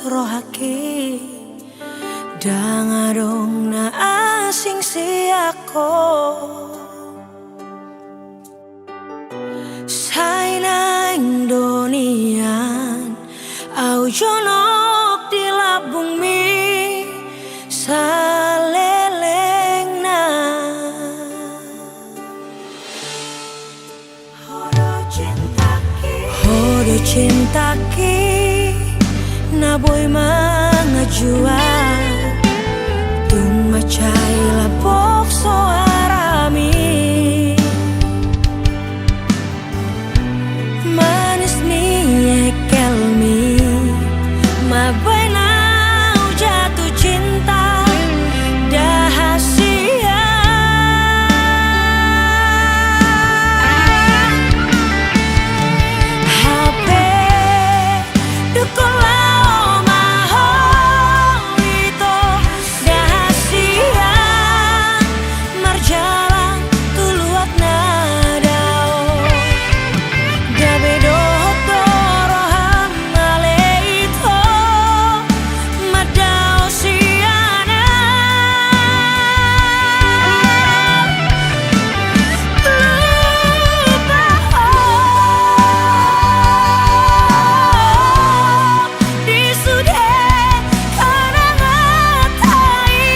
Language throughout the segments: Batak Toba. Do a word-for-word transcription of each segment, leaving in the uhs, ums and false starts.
rohangki, ndang adong na asing sian ho. Sai naeng do nian ahu jonok di lambungmi salelengna. Ho do cintaki, ho do cintaki, na boi mangajual, tung mansai lambok soarami. Manis ni engkelmi, mambahen ahu jatuh cinta, ndang hasian. Hape dung laho ma ho ito, ndang hasian marjalang tu luat na dao. Gabe dohot do roham ale ito mandao sian ahu. Lupa ho di sude kenangan ta i.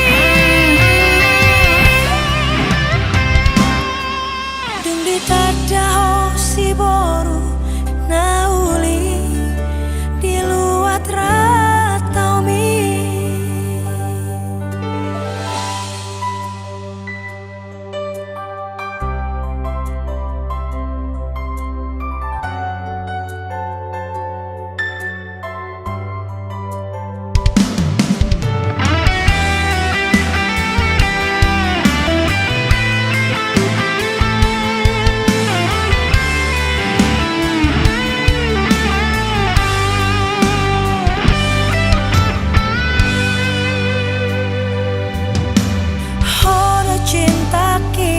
Dung ditanda ho siboru na uli di luat rantaumi. Ho do cintaki,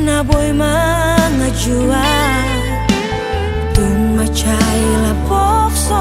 na boi mangajual, tung mansai lambok so